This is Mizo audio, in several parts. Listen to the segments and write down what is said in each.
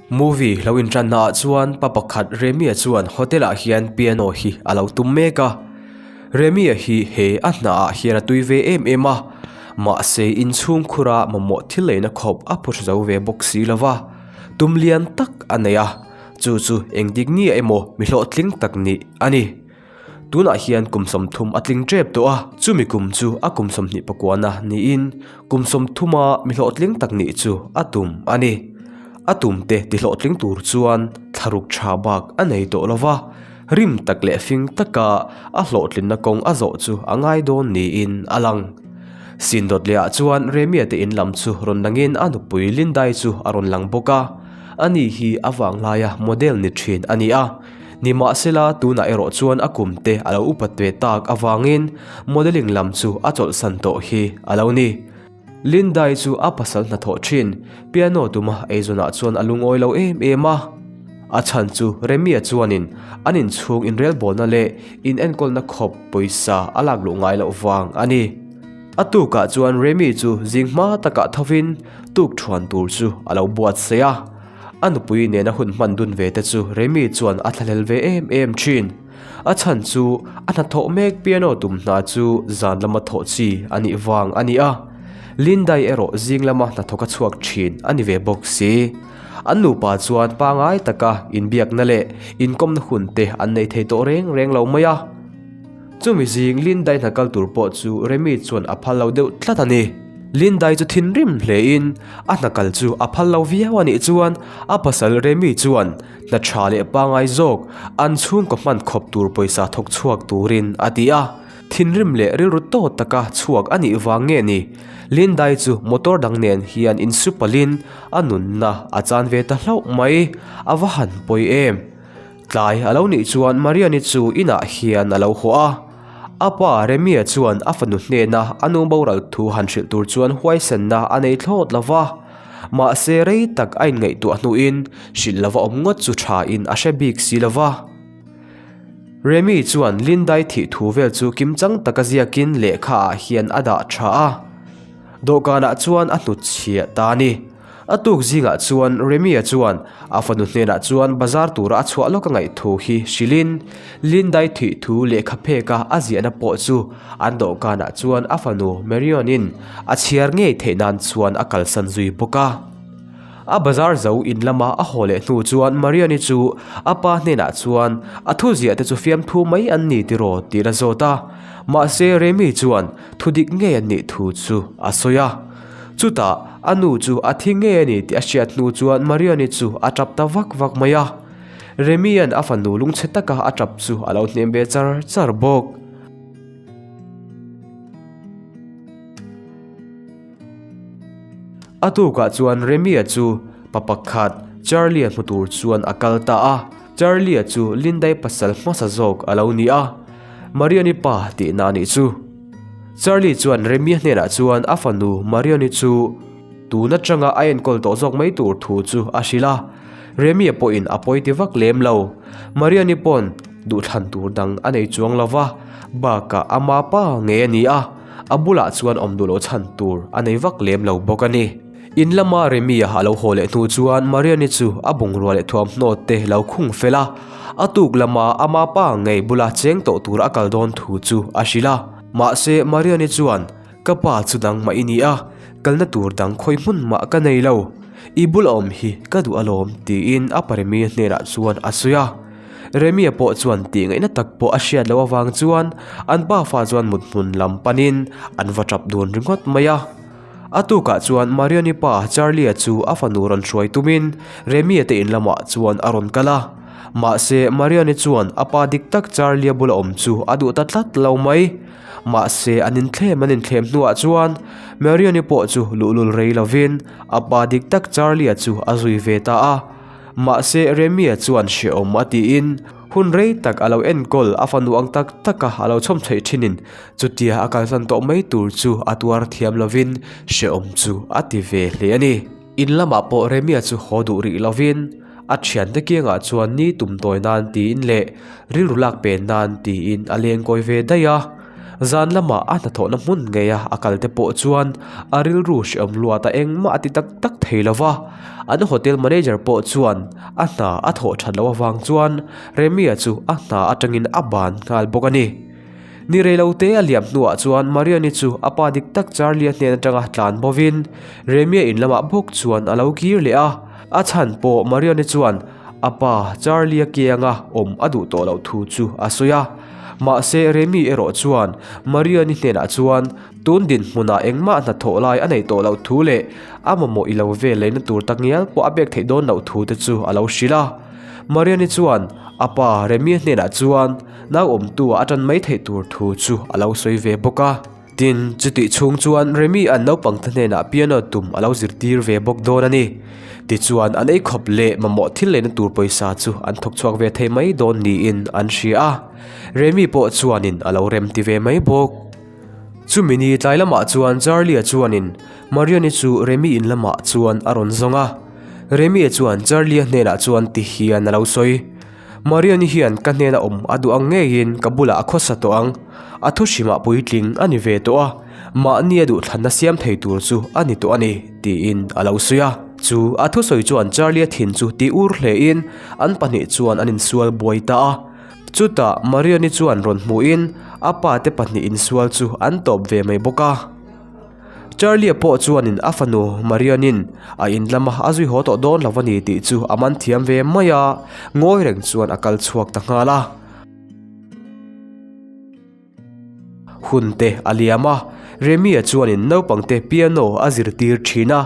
Movie lo inṭanna ah chuan pa pakhat Remi-a chuan hotel ah hian piano hi a lo tum mek a. Remi-a hi he a hna ah hian a tui ve em em a, mahse inchhung khura mamawh thil leina khawp a phu hre zo ve bawk si lo va, tum lian tak a nei a, chu chu engtik nge emaw mi hlawhtling tak nih a ni. Tunah hian kum 30 a tling tep tawh a, chumi kum chu a kum 29na niin kum 30a mi hlawhtling tak nih chu a tum a ni. A tumte ti hlawhtling tur chuan thlaruk tha bak a nei tawh lo va, rim tak leh fing taka a hlawhtlinna kawng a zawh chu a ngai dawn niin a lang. Sindawt lehah chuan Remia te in lam chu rawn langin a nupui Lindai chu a rawn lang bawk a, ani hi a vanglaia model ni thin a ni a. Nimahsela, tunah erawh chuan a kum te a lo upat ve tak avangin modelling lam chu a chawlhsan tawh hi a lo ni. Lindai chu a pasal hnathawh thin, piano tuma eizawnah chuan a lungawi lo em em a. A chhan chu Remia chuanin an inchhung inrelbawlna leh inenkawlna khawp pawisa a lak luh ngai loh vang a ni. A tukah chuan Remi chu zing hma takah thovin tukthuan tur chu a lo buatsaih a. A nupui nena hun hman dun ve te chu Remi chuan a thlahlel ve em em thin. A chhan chu a hnathawh mek piano tum hna chu zan lama thawh chi a nih vang a ni a. Lindai erawh zing lama hnathawk a chhuak thin a ni ve bawk si. An nupa chuan pangai taka inbiakna leh inkawmna hun te an nei thei tawh reng reng lo mai a. Chumi zing Lindai hna kal tur pawh chu Remi chuan a phal lo deuh tlat a ni. Lindai chu thinrim hlein a hna kal chu a phal lo viau a nih chuan a pasal Remi chuan hna tha leh pangai zawk an chhungkaw hman khawp tur pawisa thawk chhuak turin a ti a. Thinrim leh rilru tawt taka chhuak a nih vang nge ni? Lindai chu motor dang nen hian insupalin a nunna a chan ve ta hlauh mai. A va han pawi em! Tlai a lo nih chuan Mariani chu inah hian a lo haw a. A pa Remia chuan a fanu hnena a nu boral thu han hrilh tur chuan huaisenna a nei thlawt lo va. Mahse rei tak a inngaihtuah hnuin hrilh lova awm ngawt chu thain a hre bik si lo va. Remi chuan Lindai thih thu vel chu kimchang taka ziakin lehkhaah hian a dah tha a. Dawhkanah chuan a hnutchhiah ta a ni. A tuk zingah chuan Remia chuan a fanu hnenah chuan bazar tura a chhuah lawk a ngaih thu hi hrilhin Lindai thih thu lehkha pheka a ziahna pawh chu an dawhkanah chuan a fanu Marion-in a chhiar ngei theih nan chuan a kalsan zui bawk a. A bazar zo in lama a haw leh hnu chuan Marion-i chu a pa hnenah chuan a thu ziah te chu fiamthu mai an ni tiraw tih a zawt a, mahse Remi chuan thu dik ngei an nih thu chu a sawi a. Chutah, a nu chu a thi ngei a ni tih a hriat hnu chuan Mariani chu a tap ta vak vak mai a. Remian a fanu lungchhe taka a tap chu a lo hnem ve char char bawk. A tukah chuan Remia chu pa pakhat Charlie-a hmu tur chuan a kal ta a. Charlie-a chu Lindai pasal hmasa zawk a lo ni a. Mariani pa tihna a nih chu. Charlie chuan Remi hnenah chuan a fanu Marion-i chu tun atanga a enkawl tawh zawk mai tur thu chu a hrilh a. Remi-a pawhin a pawi ti vak lem lo. Marion-i pawn duhthlan tur dang a nei chuang lo va, bakah ama pa ngei a ni a, a bulah chuan awm duh loh chhan tur a nei vak lem lo bawk a ni. In lama Remi-a a lo haw leh hnu chuan Marion-i chu a bungrua leh thuamhnaw te lo khung fel a, a tuk lama ama pa ngei bula cheng tawh tur a kal dawn thu chu a hrilh a. Mahse Marion-i chuan, Ka pa chu dang mah i ni a, kalna tur dang khawi hmun mah ka nei lo. I bula awm hi ka duh alawm tiin a pa Remi-a hnenah chuan a sawi a. Remi-a pawh chuan tih ngaihna tak pawh a hriat loh avang chuan an pafa chuan mut hmun lam panin an va tap dun ringawt mai a. A tukah chuan Marion-i pa Charlie-a chu a fanu rawn hruai tumin Remi-a te in lamah chuan a rawn kal a. Mahse, Marion-i chuan a pa dik tak Charlie-a bula awm chu a duh ta tlat lo mai. Mahse, an inthlem an inthlem hnuah chuan Marion-i pawh chu luhlul rei lovin a pa dik tak Charlie-a chu a zui ve ta a. Mahse, Remi-a chuan hrehawm a tiin hun rei tak a lo enkawl a fanu ang tak taka a lo chhawm chheih thinin Chutia a kalsan tawh mai tur chu a tuar thiam lovin hrehawm chu a ti ve hle a ni. In lamah pawh Remia chu haw duh rih lovin a thiante kiangah chuan ni tum tawi nan tiin leh rilru lak pen nan tiin a leng kawi ve daih a. Zan lama a hnathawhna hmun ngeia a kal te pawh chuan a rilru hreawm luat a engmah a ti tak tak thei lo va. An hotel manager pawh chuan a hna a thawh that loh avang chuan Remi-a chu a hna atangin a ban nghal bawk a ni. Ni reilote a liam hnuah chuan Mariani chu a pa dik tak Charlie-a hnen atanga tlan bovin Remi-a in lamah bawk chuan a lo kir leh a. A chhan pawh Mariani chuan a pa Charlie-a kianga awm a duh tawh loh thu chu a sawi a. Mahse Remi erawh chuan Mariani hnenah chuan tun dinhmunah engmah hnathawh lai a neih tawh loh thu leh a mamawh i lo vel leina tur takngial pawh a pek theih dawn loh thu te chu a lo hrilh a. Mariani chuan a pa Remi-a hnenah chuan Nau awmtu a atan mai theih tur thu chu a lo sawi ve bawk a. Tin, chutih chhung chuan Remi an naupangte hnenah piano tum a lo zirtir ve bawk dawn a ni. Tichuan, an ei khawp leh mamawh thil leina tur pawisa chu an thawk chhuak ve thei mai dawn niin an hria a. Remi pawh chuanin a lo rem ti ve mai bawk. Chumi ni tlai lamah chuan Charlie-a chuanin Marion-i chu Remi in lamah chuan a rawn zawng a. Remi-a chuan Charlie-a hnenah chuan ti hian a lo sawi. Marion-i hian ka hnena awm a duh ang ngeiin ka bulah a khawsa tawh ang. A thu hrimah puitling a ni ve tawh a, mahni a duhthlanna siam thei tur chu a ni tawh a ni, tiin a lo sawi a. Chu a thusawi chuan Charlie-a thin chu ti ur hlein an pahnih chuan an insual buai ta a. Chutah Marion-i chuan rawn hmuhin a pate pahnih insual chu an tawp ve mai bawk a. Charlie-a pawh chuanin a fanu Marion-in a in lama a zui haw tawh dawn lo a ni tih chu a man thiam ve mai a, ngawi reng chuan a kal chhuak ta nghal a. Hun te a liam a, Remi-a chuanin naupangte piano a zirtir thin a,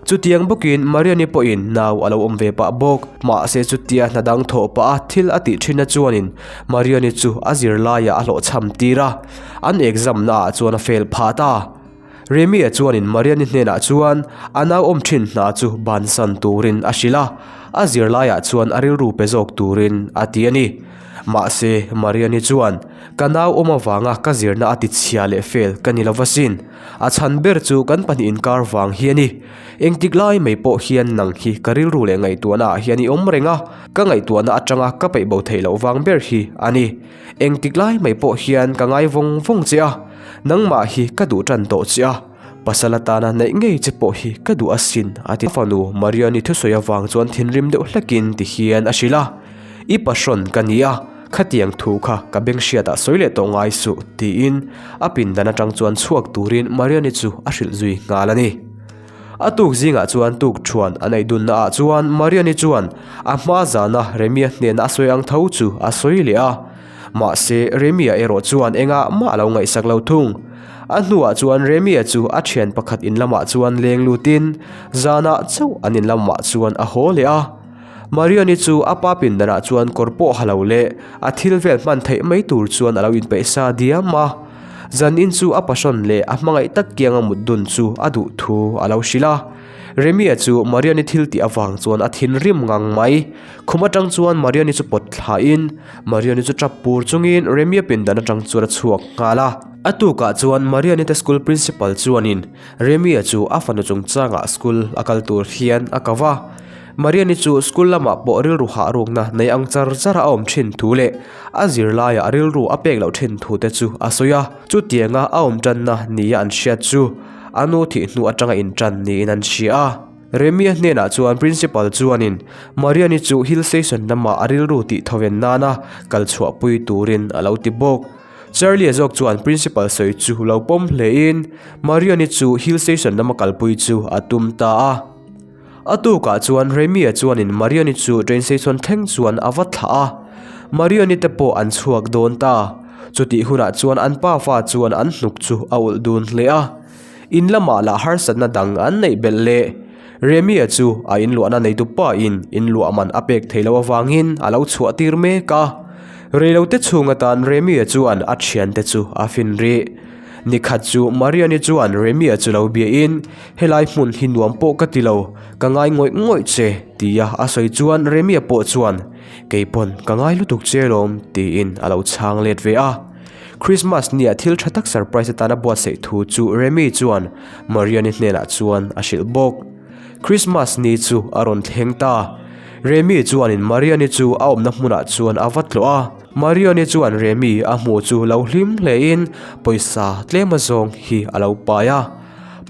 chutiang bawkin Marion-i pawhin nau a lo awm ve pah bawk. Mahse chutia hna dang thawh pah a thil a tih thinna chuanin Marion-i chu a zirlaiah a hlawhchham tir a. An exam na ah chuan a fail phah ta. Remi-a chuanin Mariani hnenah chuan a nau awm thin hna chu bansan turin a hrilh a, a zirlaiah chuan a rilru pe zawk turin a ti a ni. Mahse, Mariani chuan, Ka nau awm avanga ka zirna a tichhia leh fail ka ni lo va sin. A chhan ber chu kan pahnih inkar vang hi a ni. Engtik lai mai pawh hian nang hi ka rilru leh ngaihtuahna ah hian i awm reng a, ka ngaihtuahna atanga ka peih bo theih loh vang ber hi a ni. Engtik lai mai pawh hian ka ngai vawng vawng che a, nangmah hi ka duh tan tawh che a, pasal atana neih ngei che pawh hi ka duh asin a ti. A fanu Mariani thusawi avang chuan thinrim deuh hlekin ti hian a hrilh a, I pahrawn ka ni a, khatiang thu kha ka beng hriatah sawi leh tawh ngai suh tiin a pindan atang chuan chhuak turin Mariani chu a hrilh zui nghal a ni. A tuk zingah chuan tuk thuan a neih dunna ah chuan Mariani chuan a hma zana Remia hnena a sawi ang tho chu a sawi leh a. Mahse Remia erawh chuan engah mah a lo ngaihsak lo thung. A hnuah chuan Remia chu a thian pakhat in lamah chuan leng lutin zanah chauh an in lamah chuan a haw leh a. Mariani chu a pa pindanah chuan kawr pawh ha lo leh a thil vel hman theih mai tur chuan a lo inpeih sa diam a. Zanin chu a passion leh a hmangaih tak kianga mut dun chu a duh thu a lo hrilh a. Remia chu Mariani thil tih avang chuan a thinrim ngang mai. Khum atang chuan Mariani chu pawt thlain Mariani chu tap pur chungin Remia pindan atang chuan a chhuak nghal a. A tukah chuan Mariani te school principal chuanin Remia chu a fanu chungchangah school a kal tur hian a ko va. Mariani chu school lamah pawh rilru hah rukna nei ang char char a awm thin thu leh a zirlaiah a rilru a pek loh thin thu te chu a sawi a. Chutianga a awm tanna nia an hriat chu a nu thih hnu atanga intan niin an hria a. Remia hnenah chuan Principal chuanin Mariani chu hill station lamah a rilru tih thawven nana kal chhuahpui turin a lo ti bawk. Charlie-a zawk chuan Principal sawi chu lo pawm hlein Mariani chu hill station lama kalpui chu a tum ta a. A tukah chuan Remi-a chuanin Marion-i chu train station thleng chuan a va thlah a, Marion-i te pawh an chhuak dawn ta. Chutih hunah chuan an pafa chuan an hnuk chu a ulh dun hle a. In lamah lah harsatna dang an neih belh leh. Remi-a chu a inluahna neitu pain inluah man a pek thei loh avangin a lo chhuah tir mek a. Reilote chhung atan Remi-a chuan a thiante chu a fin rih. Nikhat chu Mariani chuan Remia chu lo biain, Helai hmun hi nuam pawh ka ti lo, ka ngai ngawih ngawih che, tia a sawi chuan Remia pawh chuan, Kei pawn ka ngai lutuk che lawm, tiin a lo chhang let ve a. Christmas nia thil tha tak surprise atana buatsaih thu chu Remi chuan Mariani hnenah chuan a hrilh bawk. Christmas ni chu a rawn thleng ta. Remi chuanin Mariani chu a awmna hmunah chuan a va tlawh a. Mariani chuan Remi a hmuh chu lo hlim hlein pawisa tlem azawng hi a lo pai a.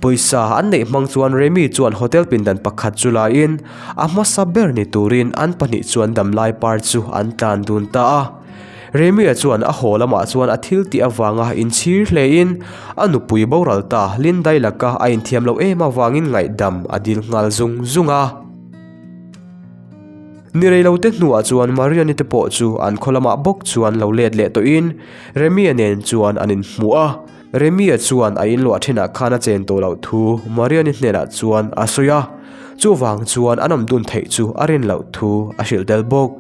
Pawisa an neih hmang chuan Remi chuan hotel pindan pakhat chu laiin a hmasa ber ni turin an pahnih chuan damlai par chu an tlan dun ta a. Remi-a chuan a haw lamah chuan a thil tih avanga inchhir hlein a nupui boral ta Lindai laka a inthiam loh em avangin ngaihdam a dil nghal zung zung a. Ni reilote hnuah chuan Mariani te pawh chu an khaw lamah bawk chuan lo let leh tawhin Remi-a nen chuan an inhmu a. Remi-a chuan a inluah thinah khan a chen tawh loh thu Mariani hnenah chuan a sawi a, chuvang chuan an awm dun theih chu a rin loh thu a hrilh tel bawk.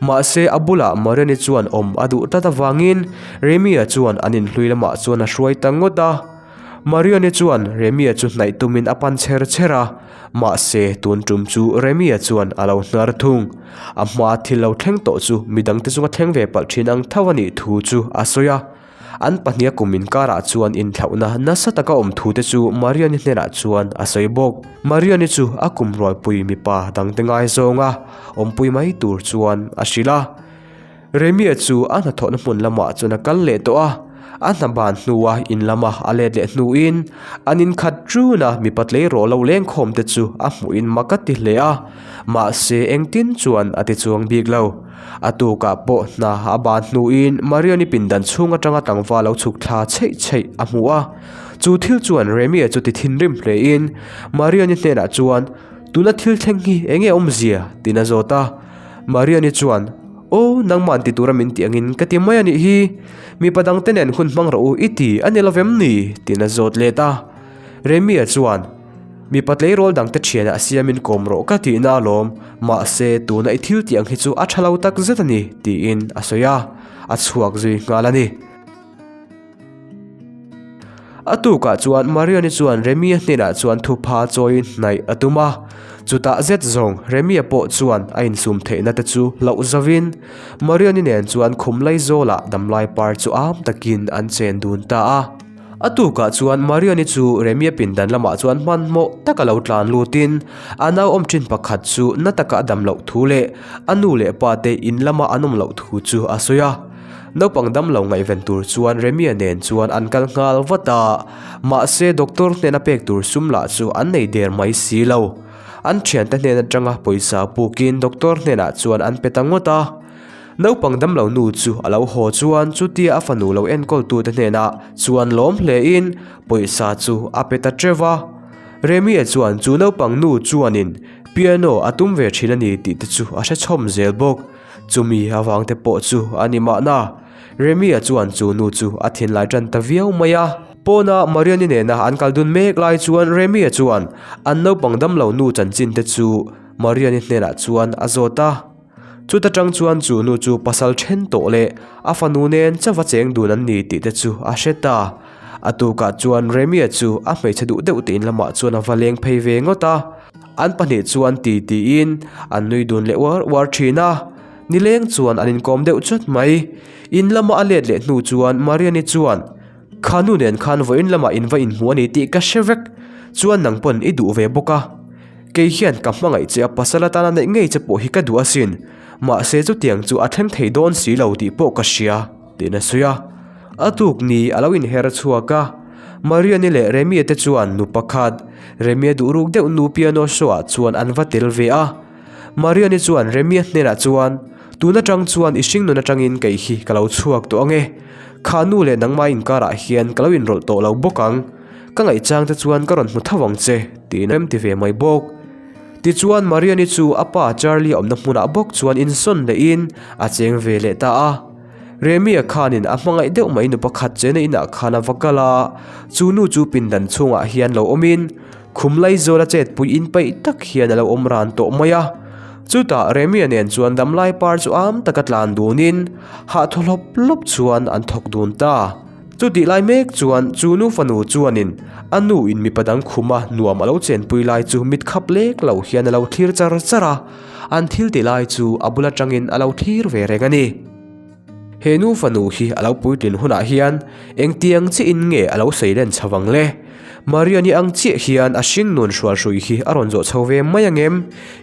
Mahse a bulah Mariani chuan awm a duh tlat avangin Remi-a chuan an inhlui lamah chuan a hruai ta ngawt a. Mariani chuan Remi-a chu hnaih tumin a pan chher chher a, mahse tun tum chu Remi-a chuan a lo hnar thung. A hmaa thil lo thleng tawh chu midangte chunga thleng ve palh thin ang tho a nih thu chu a sawi a. An pahniha kum inkarah chuan inthlauhna nasa taka awm thu te chu Mariani hnenah chuan a sawi bawk. Mariani chu a kum rualpui mipa dangte ngaizawnga awmpui mai tur chuan a hrilh a. Remia chu a hnathawhna hmun lamah chuan a kal leh tawh a, a hna ban hnua in lama a let leh hnuin an inkhat ṭuna mipa tleirawl lo lengkhawm te chu a hmuhin mak a ti hle a, mahse engtin chuan a ti chuang bik lo. A tukah pawh hna a ban hnuin Mariani pindan chhung atanga tlangval lo chhuk thla chheih chheih a hmu a. Chu thil chuan Remia chu ti thinrim hlein Mariani hnenah chuan, Tuna thil thleng hi eng nge awmzia? tiin a zawt a. Mariani chuan, Aw, nangmah ti tura min tih angin ka ti mai a nih hi. Mipa dangte nen hun hmang rawh u i ti a ni lovem ni? tiin a zawt let a. Remia chuan, Mipa tleirawl dangte thianah siamin kawm rawh ka tihna alawm, mahse tuna i thil tih ang hi chu a tha lo tak zet a ni, tiin a sawi a, a chhuak zui nghal a ni. A tukah chuan Mariani chuan Remia hnenah chuan thupha chawiin hnaih a tum a, chutah zet zawng Remia pawh chuan a insum theihna te chu hlauh zovin Mariani nen chuan khum laizawlah damlai par chu am takin an chen dun ta a. A tukah chuan Mariani chu Remia pindan lamah chuan hmanhmawh taka lo tlan lutin a nau awm thin pakhat chu na taka a dam loh thu leh a nu leh pa te in lama an awm loh thu chu a sawi a. Naupang dam lo ngaihven tur chuan Remia nen chuan an kal nghal vat a, mahse doctor hnena pek tur sum lah chu an nei der mai si lo. An thiante hnen atanga pawisa pukin doctor hnenah chuan an pe ta ngawt a. Naupang damlo nu chu a lo haw chuan chutia a fanu lo enkawltute hnenah chuan lawm hlein pawisa chu a pe ta teuh a. Remia chuan chu naupang nu chuanin piano a tum ve thin a ni tih te chu a hre chhawm zel bawk. Chumi avangte pawh chu a ni mahna. Remia chuan chu nu chu a thinlai tan ta viau mai a. Pawna Mariani nena an kal dun mek lai chuan Remia chuan an naupang damlo nu chanchin te chu Mariani hnenah chuan a zawt a. Chuta tang chuan chu nu chu pasal then tawh leh a fanu nen chauha cheng dun an ni tih te chu a hre ta. A tukah chuan Remia chu a hmeichhe duh deuh te in lamah chuan a va leng phei ve ngawt a. An pahnih chuan ti tiin an nui dun leh uar uar thin a. Nileng chuan an inkawm deuh chawt mai. In lama a let leh hnu chuan Mariani chuan, Kha nu nen khan vawiin lamah in va inhmu a ni tih ka hre vek. Chuan nang pawn i duh ve bawk a. Kei hian ka hmangaih che a pasal atana neih ngei che pawh hi ka duh asin. Mahse chutiang chu a thleng thei dawn si lo tih pawh ka hria, tiin a sawi a. A tuk ni a lo inher chhuak a. Mariani leh Remia te chuan nu pakhat, Remia duh ruk deuh nu piano show ah chuan an va tel ve a. Mariani chuan Remia hnenah chuan, Tun atang chuan i hringnun atangin kei hi ka lo chhuak tawh ange. Kha nu leh nangmah inkarah hian ka lo inrawlh tawh lo bawk ang. Ka ngaihchang te chuan ka rawn hmu tho ang che, tiin a remti ve mai bawk. Tichuan Mariani chu a pa Charlie awmna hmunah bawk chuan insawn lehin a cheng ve leh ta a. Remia khanin a hmangaih deuh mai nu pakhat chena inah khan a va kal a, chu nu chu pindan chhungah hian lo awmin khum laizawl a chetpui inpeih tak hian a lo awm ran tawh mai a. Chutah Remia nen chuan damlai par chu am taka tlan dunin hah thaw hlawp hlawp chuan an thawk dun ta. Chutih lai mek chuan chu nu fanu chuanin a nu in mipa dang khuma nuam a lo chenpui lai chu mit khap lek lo hian a lo thlir char char a, an thil ti lai chu a bul atangin a lo thlir ve reng a ni. He nu fanu hi a lo puitlin hunah hian engtiang chiah in nge a lo seilen chho vang le? Mariani ang chiah hian a hringnun hrualhrui hi a rawn zawh chho ve mai ang em?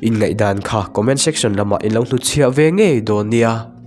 In ngaihdan kha comment section lamah in lo hnutchhiah ve ngei dawn nia.